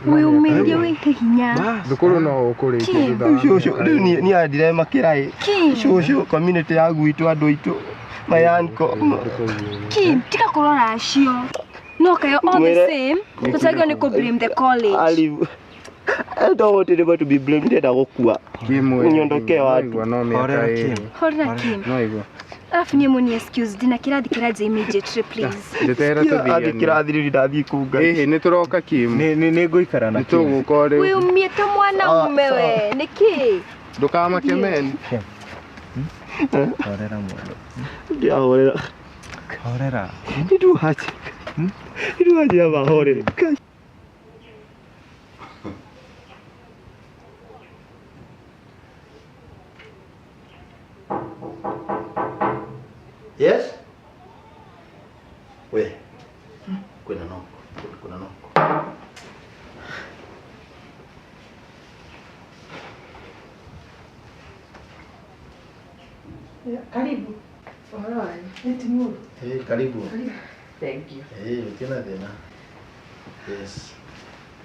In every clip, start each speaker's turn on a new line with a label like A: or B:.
A: Wĩyũmĩrĩrie wĩke hinya.
B: Thukuru no ũkũrĩkia
A: Kim.
B: thutha wa
C: Cũcũ,
B: mĩaka
C: rĩu
B: ĩrĩ.
C: niĩ niĩ ndirema kĩraĩ.
A: Kim.
C: Cũcũ, community ya gwitũ, andũ aitũ, my uncle.
A: Kim, tiga kũrora acio. No kayo all the
C: Mwĩre-
A: same, tũtagĩrĩirwo nĩ kũ blame the college.
C: Ali, I don't want anybody to be blamed, ndĩrenda gũkua.
B: Kim wĩ
C: Niondokee
B: no
C: watu.
B: igua no mĩaka
D: Horera,
B: ĩrĩ.
D: Kim.
A: Horera Kim.
B: No igua.
A: Alafu niĩ mũni excuse ndina kĩrathi kĩranjia immediately please.
B: Njeterera
C: Athiĩ
B: tũthianie.
C: kĩrathi rĩu ndathiĩ kũu Ngai.
B: Ĩhĩ nĩ tũroka Kim.
D: Nĩ ngũikara na
B: Nĩ
D: Kim.
B: tũgũka rĩu.
A: Wĩyũmie ta mwanaume we, nĩkĩ?
B: Ndũkamake men.
D: Horera mũndũ.
C: Ndĩrahorera.
D: Horera.
C: Nĩnduhaci. Nĩnduhaci mahorere. Ngai.
E: Yes? We. Kwĩna noko. Kwĩna noko.
F: Karibu.
G: Ũhoro wanyu?
F: Nĩ ti mũru.
E: Eh, karibu.
G: Thank you.
E: Eh, gũtirĩ na thĩna. Yes.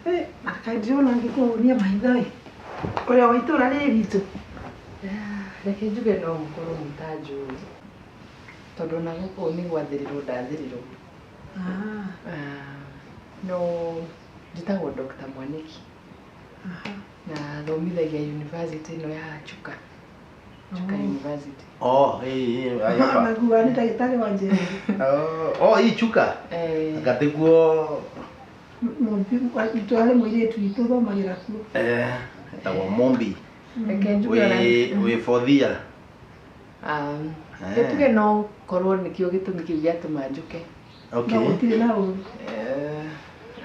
F: Eh, na kaĩ ndĩrona ngĩkũhũnia maitho ĩ. Ũrĩa wa itũũra rĩrĩ ritũ.
G: Reke njuge no mũkorwo mũtanjũĩ tondũ ona gũkũ nĩ gwathĩrĩrwo ndathĩrĩrwo.
F: Ah,
G: Ah, no njĩtagwo Dr. Mwaniki na thomithagia university ĩno ya Chuka. Chuka University.
E: Oh, eh, eh, hapa.
F: Nagua nĩ ndagĩtarĩ wa njeri.
E: Oh, oh, hii Chuka.
G: Eh,
E: Akateguo
F: Itũũra mũirĩtu witũ thomagĩra kuo.
E: eh etagwo Mombi.
G: reke njuge ona
E: Wĩ wĩ fothia.
G: Um,
E: Eh.
G: reke tuge no korwo nĩkĩo gĩtũmi kĩu gĩatũma njũke.
F: No
E: Okay.
F: gũtirĩ na ũru.
G: Eh,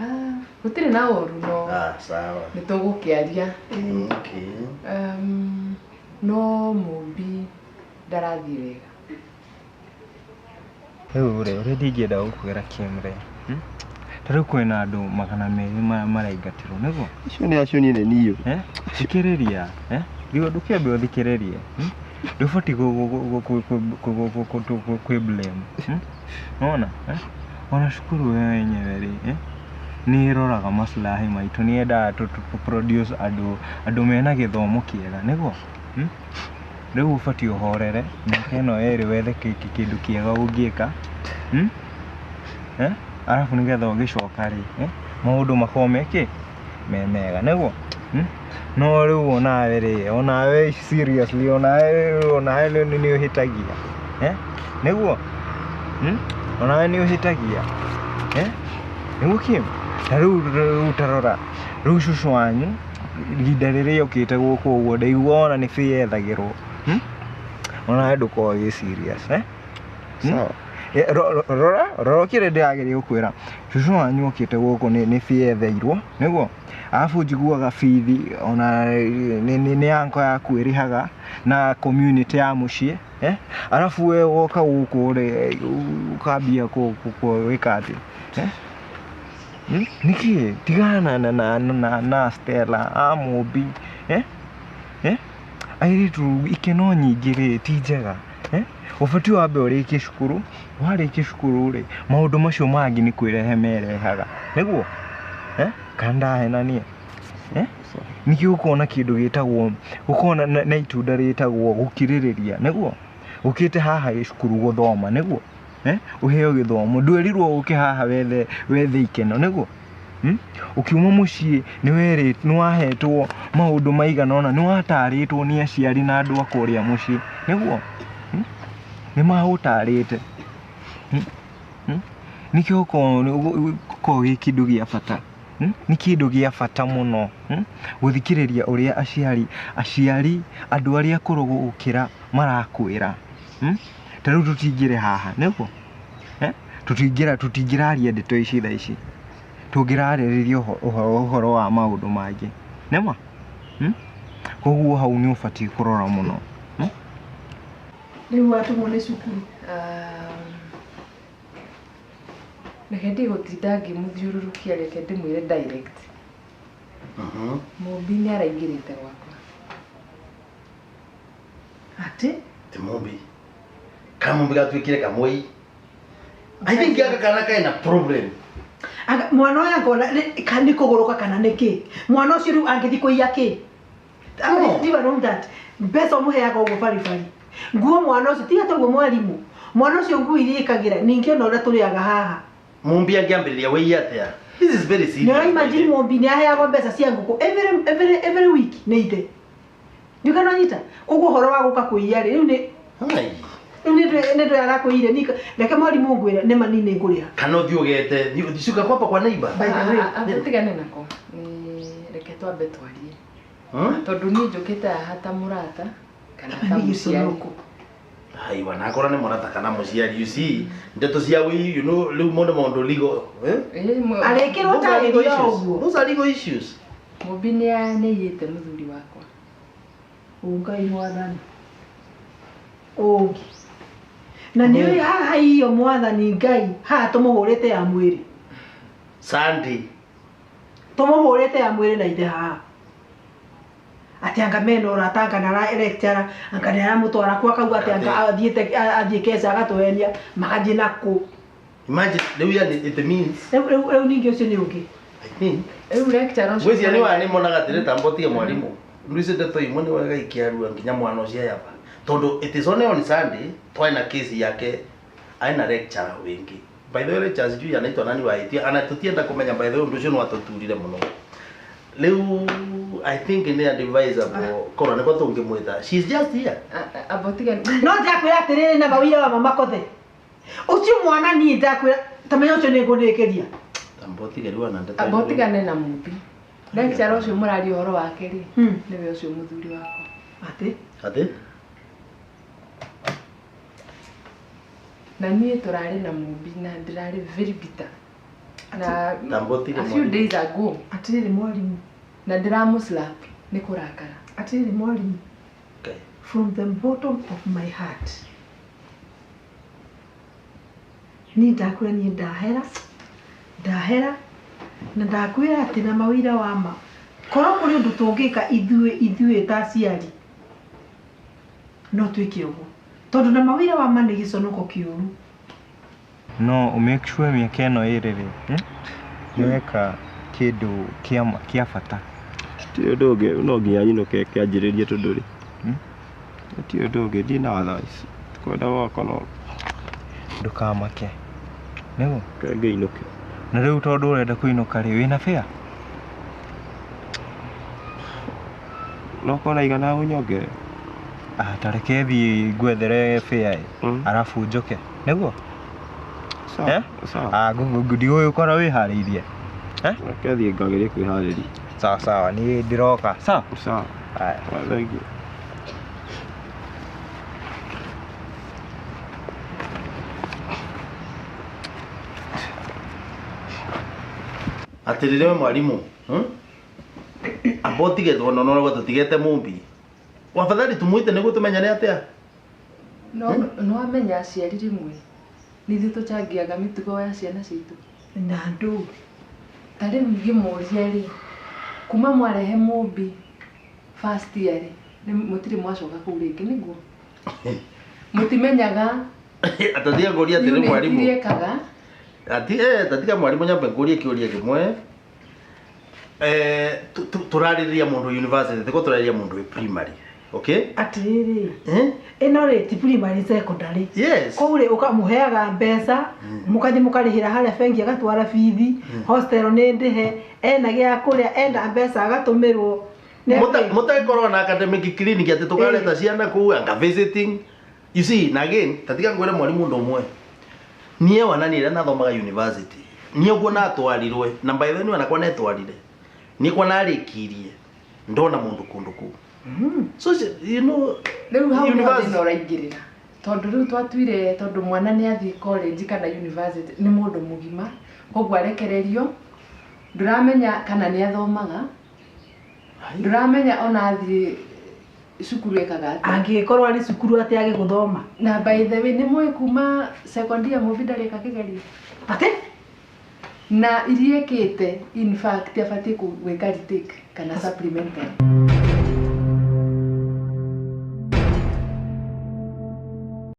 G: ah, gũtirĩ na ũru no
E: Ah, sawa.
G: nĩ tũgũkĩaria.
E: Okay.
G: No Mũmbi ndarathiĩ wega.
D: Rĩu rĩ, ũrĩa ndingĩenda gũkwĩra Kim rĩ, ta rĩu kwĩna andũ 200 maraingatĩrwo nĩguo?
C: Acio nĩ acio niĩ nĩ niũ.
D: Eh? Thikĩrĩria, eh? Rĩu ndũkĩambe ũthikĩrĩrie. Ndũbatiĩ kwĩ blame. Nĩwona? Eh? Ona cukuru we wenyewe rĩ, eh? Nĩ ĩroraga maslahi maitũ, nĩ yendaga tũ produce andũ andũ mena gĩthomo kĩega, nĩguo? Rĩu ũbatiĩ ũhorere mĩaka ĩno ĩrĩ wethe kĩndũ kĩega ũngĩka. Eh? Arabu nĩgetha ũgĩcoka rĩ, eh? Maũndũ makorwo me kĩ? Me mega, nĩguo? No rĩu onawe rĩ, onawe seriously, onawe onawe nĩ ũhĩtagia. Eh? Nĩguo? Onawe nĩ ũhĩtagia. Eh? Nĩguo Kim? Ta rĩu rĩu ta rora, rĩu cũcũ wanyu ihinda rĩrĩa okĩte gũkũ ũguo ndaigua ona nĩ bĩĩ ethagĩrwo. Onawe ndũkorwo wĩ serious, eh?
C: Sawa.
D: Eh, rora rora kĩrĩa ndĩrageria gũkwĩra cũcũ wanyu okĩte gũkũ nĩ bĩĩ etheirwo nĩguo arabu njiguaga bithi ona nĩ anko yaku ĩrĩhaga na community ya mũciĩ eh? Arabu we woka gũkũ rĩ ũkambia gwĩka atĩ eh? Nĩkĩ tigana na Stella a Mũmbi eh? Eh? Airĩtu ikeno nyingĩ rĩ ti njega eh? Ũbatiĩ wambe ũrĩkie cukuru warĩkia cukuru rĩ maũndũ macio mangĩ nĩ kwĩrehe merehaga nĩguo eh? Kana ndahenania eh? Nĩkĩo ũkona kĩndũ gĩtagwo ũkona na itunda rĩtagwo gũkirĩrĩria nĩguo ũkĩte haha cukuru gũthoma nĩguo eh? Ũheo gĩthomo ndwĩrirwo ũke haha wethe wethe ikeno nĩguo Ũkiuma mũciĩ nĩ wahetwo maũndũ maigana ũna nĩ watarĩtwo nĩ aciari na andũ a kũrĩa mũciĩ nĩguo Nĩ magũtarĩte Nĩkĩo gũkoragwo gĩ kĩndũ gĩa bata Nĩ kĩndũ gĩa bata mũno Gũthikĩrĩria ũrĩa aciari aciari andũ arĩa akũrũ gũgũkĩra marakwĩra Ta rĩu tũtingĩrĩ haha nĩguo eh? Tũtingĩraria ndeto ici thaa ici tũngĩrarĩrĩria ũhoro wa maũndũ mangĩ nĩma Koguo hau nĩ ũbatiĩ kũrora mũno
F: Rĩu watũmwo nĩ cukuru.
G: Reke ndigũtinda ngĩmũthiũrũrũkia reke ndĩmwĩre direct. Mũmbi nĩ araingĩrĩte gwakwa.
F: Atĩ?
E: Ti Mombi. Kana Mombi gatuĩkire kamũi. I think gaka kana kaina problem.
F: Mwana ũyũ angona nĩ kũgũrũka kana nĩ kĩ mwana ũcio rĩu angĩthiĩ kũiya kĩ?
E: No.
F: Leave alone that mbeca ũmũheaga ũguo baribari nguo mwana ũcio tiga toguo mwarimũ mwana ũcio nguo iria ĩkagĩra ningĩ ona ũrĩa tũrĩaga haha.
E: Mumbi angĩambĩrĩria wĩiye atĩa? This is very
F: Nĩ
E: serious.
F: ũraimagine Mumbi nĩ aheagwo mbeca cia ngũkũ every week nĩ ithe nĩ kana nyita koguo ũhoro wa gũka kũiya rĩ rĩu nĩ
E: Ai.
F: rĩu nĩ ndũ arakũire nika reke mwarimũ ngwĩre nĩ ma nĩ ngũrĩha.
E: Kana ũthiĩ ũgete thiĩ cuka kwapa kwa neighbor.
F: By the way.
G: Tigane nako nĩ reke twambe twarie.
E: Hmm?
G: Tondũ niĩ njũkĩte haha ta mũrata kana ta
F: Nĩ
G: mũciari.
F: gĩconoko.
E: Hai wanakora nĩ mũrata kana mũciari, you see ndeto cia wĩi, you know, rĩu mũndũ maũndũ legal, eh?
G: Ĩ,
F: Arĩkĩrwo
E: Those are legal
F: tarĩria
E: issues.
F: ũguo.
E: Those are legal issues.
G: Mũmbi nĩ aiyĩte mũthuri wakwa.
F: Ngai mwathani ũngĩ na nĩ ũĩ haha iyo mwathani Ngai haha tũmũhũrĩte ya mwĩrĩ.
E: Sunday.
F: Tũmũhũrĩte ya mwĩrĩ na ithe haha atĩ anga mena ũrata anga na lecturer anga nĩ aramũtwara kwa kau atĩ anga athiĩte athiĩ keca agatũhenia magathiĩ na kũ.
E: Imagine rĩu yani it means
F: Rĩu ningĩ ũcio nĩ ũngĩ.
E: I think
G: Rĩu lecturer ũcio
E: ngwĩciria nĩ wa nĩ monaga atĩrĩ tambo tige mwarimũ rĩu icio ndeto imwe nĩ wega ikiarua nginya mwana ũcio ayaba tondũ it is only on Sunday twarĩ na kesi yake aina lecturer wĩngĩ. By the way, lecturer sijui anaitwa nani wa IT ana tutienda kũmenya. By the way, ũndũ ũcio nĩ watũturire mũno. Rĩu I think nĩ advisable korwo nĩkwo tũngĩmwĩta, she's just here.
G: Amba tigane.
F: No ndakwĩra atĩrĩrĩ na mawira wa mama kothe ũcio mwana niĩ ndakwĩra tamenya ũcio nĩ ngũnĩkĩria.
E: Tambo tige rĩu ana ndeto.
G: Amba ũtigane na Mũmbi. Lecturer ũcio mũraria ũhoro wake rĩ
F: Hmm.
G: nĩwe ũcio mũthuri wakwa.
F: Atĩ?
E: Atĩ?
G: Na niĩ tũrarĩ na Mũmbi na ndĩrarĩ very bitter na
E: Tambo tige
G: a few
E: mwarimũ.
G: days ago
F: Atĩrĩrĩ mwarimũ.
G: Na ndĩramũslap nĩ kũrakara.
F: Atĩrĩrĩ mwarimũ.
E: Okay.
F: From the bottom of my heart niĩ ndakwĩra niĩ ndahera ndahera na ndakwĩra atĩ na mawĩra wa ma korwo kũrĩ ũndũ tũngĩka ithuĩ ta aciari no twĩke ũguo tondũ na mawĩra wa ma nĩ gĩconoko kĩũru.
D: No make sure mĩaka ĩno ĩrĩ rĩ, nĩweka kĩndũ kĩa bata.
C: Ti ũndũ ũngĩ no nginya nyinũke kĩanjĩrĩrie tondũ rĩ ti ũndũ ũngĩ ndirĩ na otherwise kwenda gwakwa no
D: Ndũkamake nĩguo.
C: Reke ngĩinũke.
D: Na rĩu tondũ ũrenda kũinũka rĩ wĩna fare?
C: No korwo na igana ũnyongere.
D: Ah, ta reke thiĩ ngwethere fare ĩ arabu njoke nĩguo.
C: Sawa.
D: Eh?
C: Sawa.
D: Ah, ndigũgĩkora wĩharĩirie.
C: Reke thiĩ ngagerie kwĩharĩria.
D: Sawa sawa, niĩ ndĩroka sawa.
C: Sawa.
D: Haya.
C: Thank you.
E: Atĩrĩrĩ we mwarimũ, Amba ũtige tondũ no ũrauga tũtigete Mumbi wafadhali tumwite nĩguo tũmenyane atĩa.
G: No no amenya aciari rĩmwe nĩ ithuĩ tũchangiaga mĩtugo ya ciana citũ.
F: Na ndũ
G: Ta rĩu ingĩmũria rĩ kuma mwarehe Mũmbi first year rĩ mũtirĩ mwacoka kũu rĩngĩ nĩguo mũtimenyaga
E: Atatiga ngũrie atĩrĩ
G: unit
E: mwarimũ
G: iria ekaga.
E: Ati tatiga mwarimũ nyambe ngũrie kĩũria kĩmwe. Tũrarĩrĩria mũndũ university tiko tũrarĩrĩria mũndũ wĩ primary, okay?
F: Atĩrĩrĩ.
E: Eh?
F: Ĩno rĩ ti primary, secondary.
E: Yes.
F: Kũu rĩ ũkamũheaga mbeca mũkathiĩ mũkarĩhĩra harĩa bengi agatwara bithi hostel nĩ ndĩhe ena gĩa kũrĩa enda mbeca agatũmĩrwo. Nĩ atĩ-
E: Mũtagĩkorwo na academic clinic atĩ tũkareta ciana kũu anga visiting, you see. Na again tatiga ngwĩre mwarimũ ũndũ ũmwe niĩ wana niĩ rĩrĩa nathomaga university niĩ ũguo natwarirwe na by the way niĩ onakwa netwarire niĩ kwa narĩkirie ndona mũndũ kũndũ kũu, so you know
G: Rĩu hau nĩho
E: university-
G: thĩna ũraingĩrĩra tondũ rĩu twatuire tondũ mwana nĩ athiĩ college kana university nĩ mũndũ mũgima koguo arekererio ndũramenya kana nĩ athomaga ndũramenya ona athiĩ cukuru ekaga atĩa.
F: Angĩgĩkorwo arĩ cukuru atĩ age gũthoma.
G: Na by the way nĩ mũĩ kuma second year Mũmbi ndarĩka kĩgerio.
F: Atĩ?
G: Na iria ekĩte in fact abatiĩ gwĩka retake kana supplementary.